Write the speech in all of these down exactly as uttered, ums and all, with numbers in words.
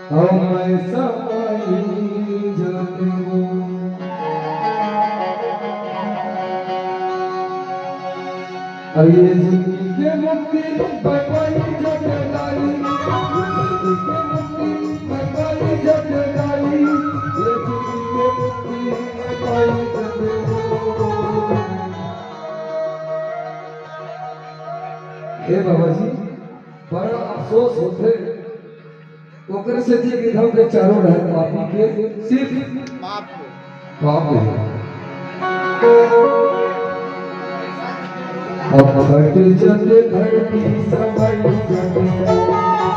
अउ मैं समाई जाते हूँ। अउ ये जिंदगी के मुक्ति मैं पाई जाते दाई, ये जिंदगी के मुक्ति मैं पाई जाते दाई, ये जिंदगी के मुक्ति मैं पाई जाते हूँ। हे बाबा जी, बड़ा अफसोस होथे। ओकर सेती विधव के चारों डहर पापी के सिर्फ पाप हे। अब फट जत धरती समाई जत,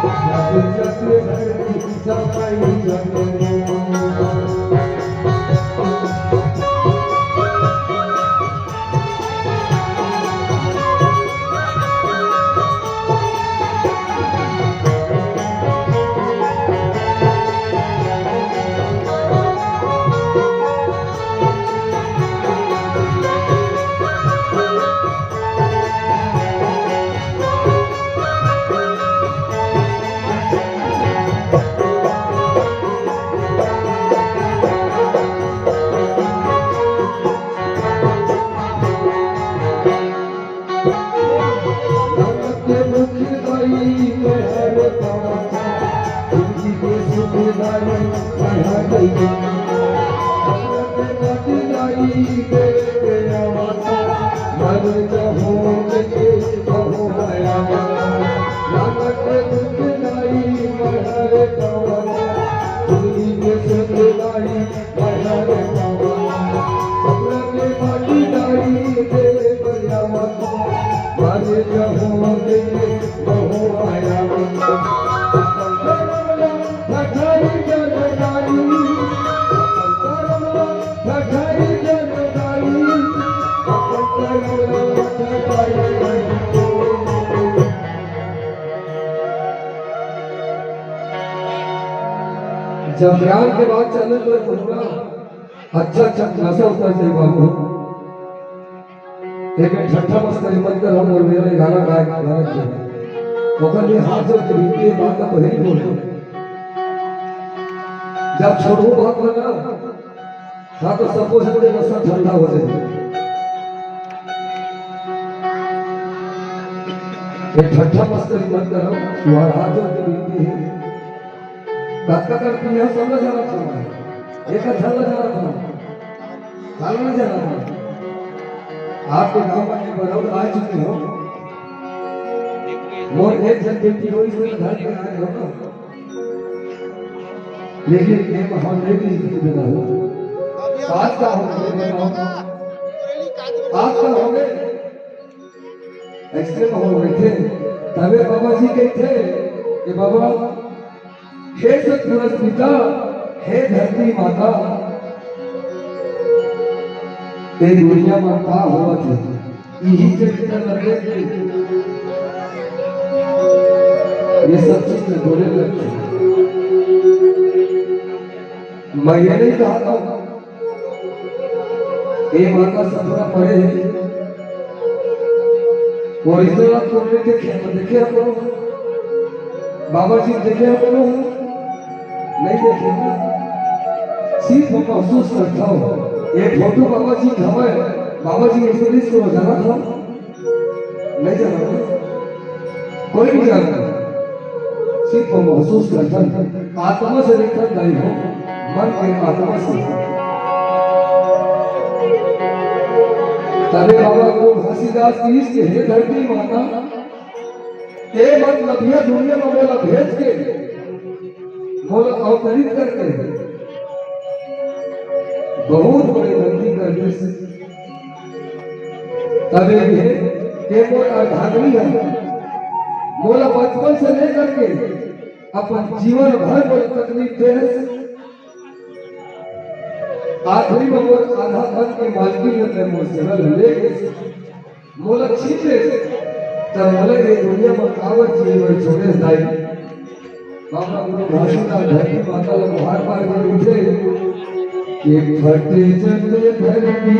फट जत धरती समाई जत। जब ज्ञान के बात चले तो पूरा अच्छा अच्छा नशा उतर जाए बाबू। एक ठट्ठा मस्करी मत कर, हम और मेरे गाना गाए, गाना गाए। ओकर लिए हाथ जोड़ के विनती हे, बात तो यही बोल। जब छोड़ू बात लगा, हाँ तो सब कुछ मुझे नशा ठंडा हो जाए। ये ठट्ठा मस्करी मत करो, तुम्हारा हाथ जोड़ के विनती हे। काका कर पिया सब ला जाना था, एक अच्छा ला जाना था, काला ला जाना था। आपके गांव में एक बार और आ चुके हो, मोर एक झन बेटी हो, इसमें घर पे आए हो ना। लेकिन ये माहौल नहीं भी देना हो। आज का हो गए, आज का हो गए। ऐसे माहौल रहिथे, तबे बाबा जी कहिथे कि बाबा, हे सतपुरुष पिता, हे धरती माता, ए दुनिया म का होवत हे, इही चरित्र ल देख के ये सब चीज ल बोले लगथे। मैं ये नहीं कहता हूँ, ए माता सपना पड़े हे, ओरिजिनल आप लोग नहीं देखे, हम देखे हम लोग, बाबा जी देखे हम लोग, नहीं देखे ना, सिर्फ हम महसूस करता हूँ। ये फोटो बाबा जी का है, बाबा जी ऐसे नहीं इसको जाना था। नहीं जाना, कोई नहीं जाना, सिर्फ महसूस करथन। आत्मा से देखथन दाई हो, मन के आत्मा से। तबे बाबा गुरु घासीदास कहिस कि हे धरती माता, ए मन नदिया दुनिया में मोला भेज के, मोला अवतरित करके बहुत बड़े गलती कर दिस। तबे भी हे, के मोर अर्धांगिनी हे, मोला बचपन से लेकर के अपन जीवन भर मोला तकलीफ दे हे। आखिरी में मोर आधा तन के मालकिन हे, मोर सेवा ले मोला छीन ले, त मोला ये दुनिया में काबर जिए बर छोड़े दाई। बाबा गुरु घासीदास धरती माता ल गुहार पार के पूछे कि फट जत धरती,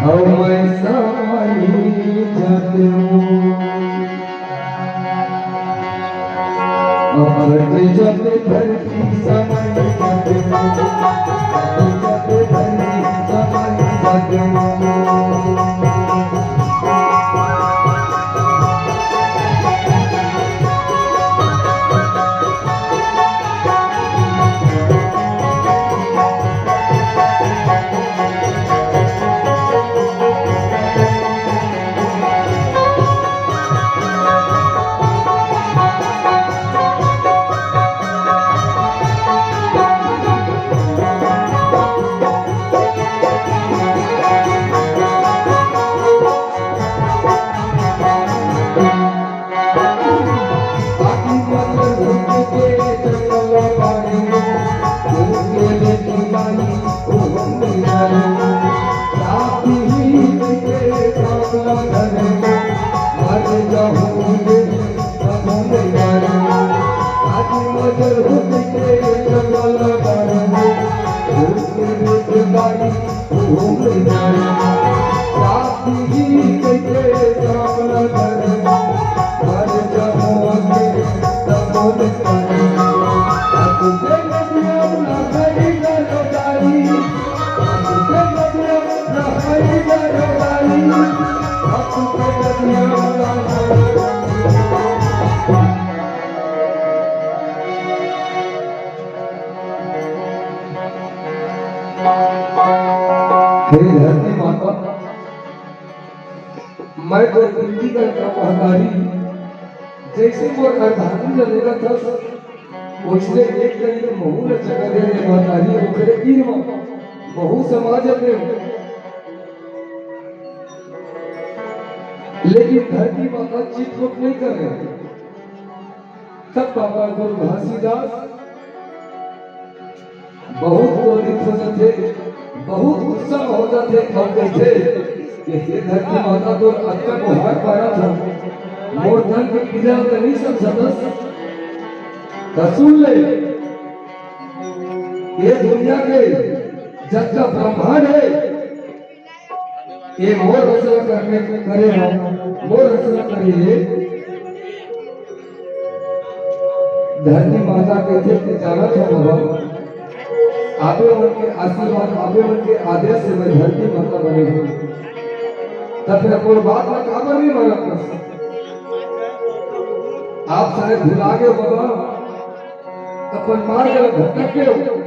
अउ मैं समाई जाते हूँ। जब धरती समय, जब धरती समय, जब हे धरती माता, मैं तो विनती करत हंव महतारी, जइसे मोर अर्धांगिनी ल लेगत हस, वइसने एक कनी के महू ल चघा दे रे महतारी, ओकरे तीर म महू समा जतेंव। लेकिन धरती माता चित-पुट नइ करे। तब बाबा गुरु घासीदास बहुत क्रोधित हो जाथे, बहुत गुस्सा हो जाथे अउ कहिथे कि हे धरती माता, तोर अतका गोहार पारत हंव, मोर तन के पीरा ल नइ समझत हस? त सुन ले, ये दुनिया के जतका ब्रह्मांड हे, ये मोर रचना करने, करे हंव, मोर रचना करे हे। धरती माता कहिथे कि जानत हंव बाबा, आपे मन के आशीर्वाद, आपे मन के आदेश से मैं धरती माता बने हंव। त फेर मोर बात ला काबर नइ मानत हस? आप शायद भुला गेव बाबा, अपन मार्ग ला भटक गेव।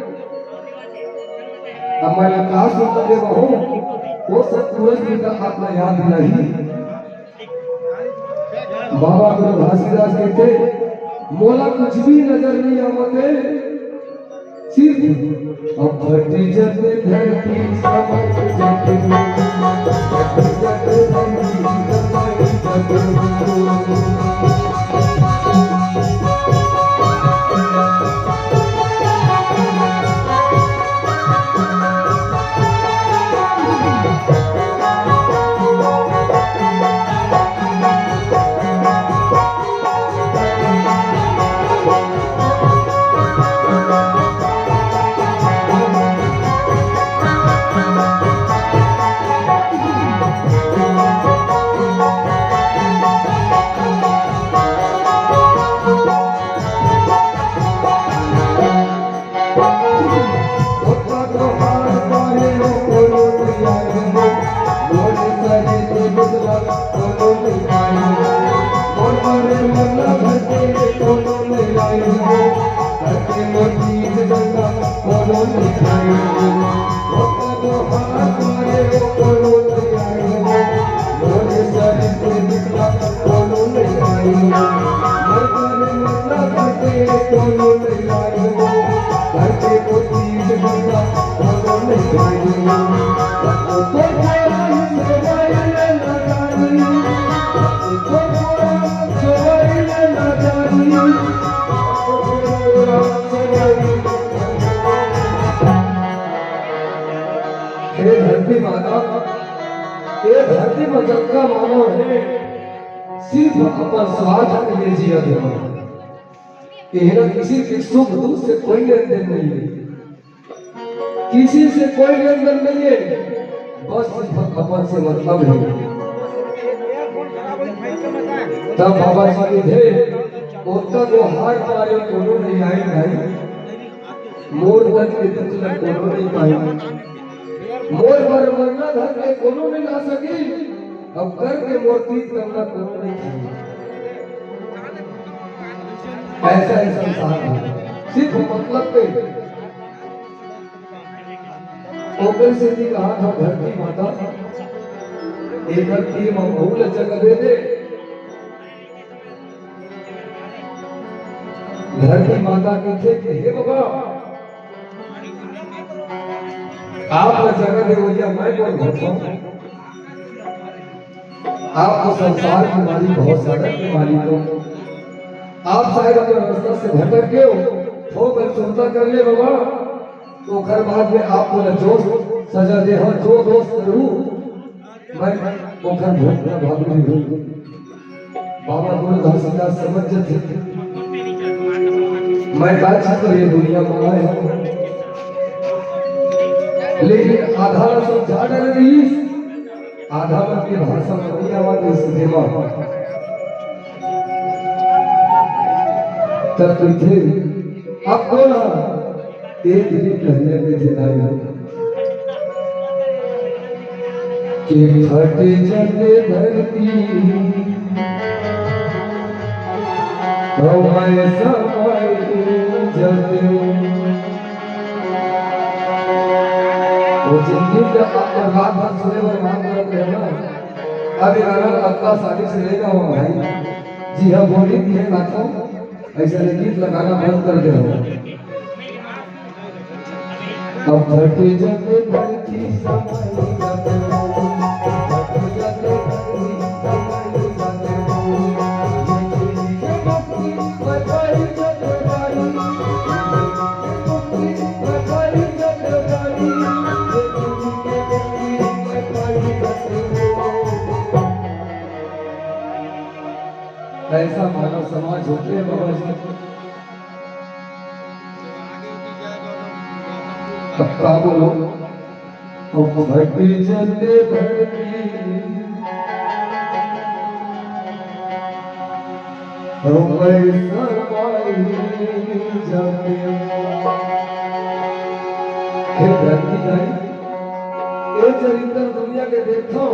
अब मैं आकाश में पदे रहूं, वो सत्पुरुष जी का आत्मा याद नहीं। बाबा गुरु घासीदास कहिथे, "मोला कुछ भी नजर नहीं आवत हे, सिर्फ अब फट जत धरती, समझ जत, फट जत धरती, समझ जत।" हे धरती माता, ये धरती म जतका मानव हे, सिर्फ अपन स्वार्थ के लिए जियत हे। इहाँ किसी के सुख दुख से कोई लेन देन नहीं हे, किसी से कोई लेन देन नहीं हे, बस सिर्फ अपन से मतलब हे। तब बाबा जी कहिथे, ओतका गोहार मारे कोनो नइ आय भाई, मोर तन के दुख ल कोनो नइ पाय। मोर बर मरना धर के कोनो नइ ला सकी, अब करके मोर तीर तंग ल कोनो नइ खाय। ऐसा ही संसार हे, सिर्फ मतलब के। ओकर सेती कहा था धरती माता, एकर तीर म बहू ल जगह दे दे। धरती माता कहिथे कि हे बाबा, आप ल जगह देवइया मैं कोन होथंव? आप तो संसार के मालिक हो, जगत के मालिक हो। आप शायद अपन रास्ता से भटक गे हो, थोकन सुरता कर ले बाबा, ओकर बाद में आप मोला जो सजा दे हो, जो दोष करू, मैं ओकर भोग ला भागू नहीं हूँ। बाबा गुरु घासीदास समझ जथे, मैं का चीज तो ये दुनिया में आए हूँ, लेकिन आधा ला समझा डरे रहीस, आधा मन के भाषा में नहीं आवा रहीस, जेमा तब कहिथे, अब तो ना एक दिन पहले में जनाई हो कि फट जते धरती, तो मैं समय जते। वो जिंदगी का अपन रात भर सोए बर मांग करते हैं ना, अब ये गाना अगला शादी से लेगा हो भाई जी, हाँ बोली दी है ना तो ऐसा गीत लगाना बंद कर दे हो। अब फट जते धरती, ऐसा मानव समाज होते हैं बाबा जी। अब का बोलो, अब फट जते धरती, हम समाई जाते। हे धरती दाई, ये चरित्र दुनिया के देखो,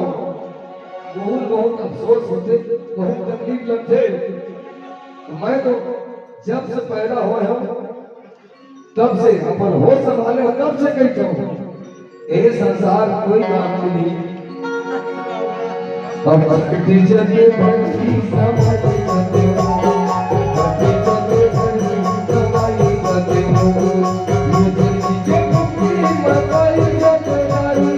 बहुत, बहुत अफसोस होथे, बहुत तकलीफ लगथे। मैं तो जब से पैदा होय हंव, तब से अपन होश संभाले हंव, तब से कहिथंव, ए संसार कोई काम के नहीं। अब फट जते धरती, समझ जते हो। फट जते धरती, समझ जते हो। ये धरती के मुक्ति बताई जते नारी।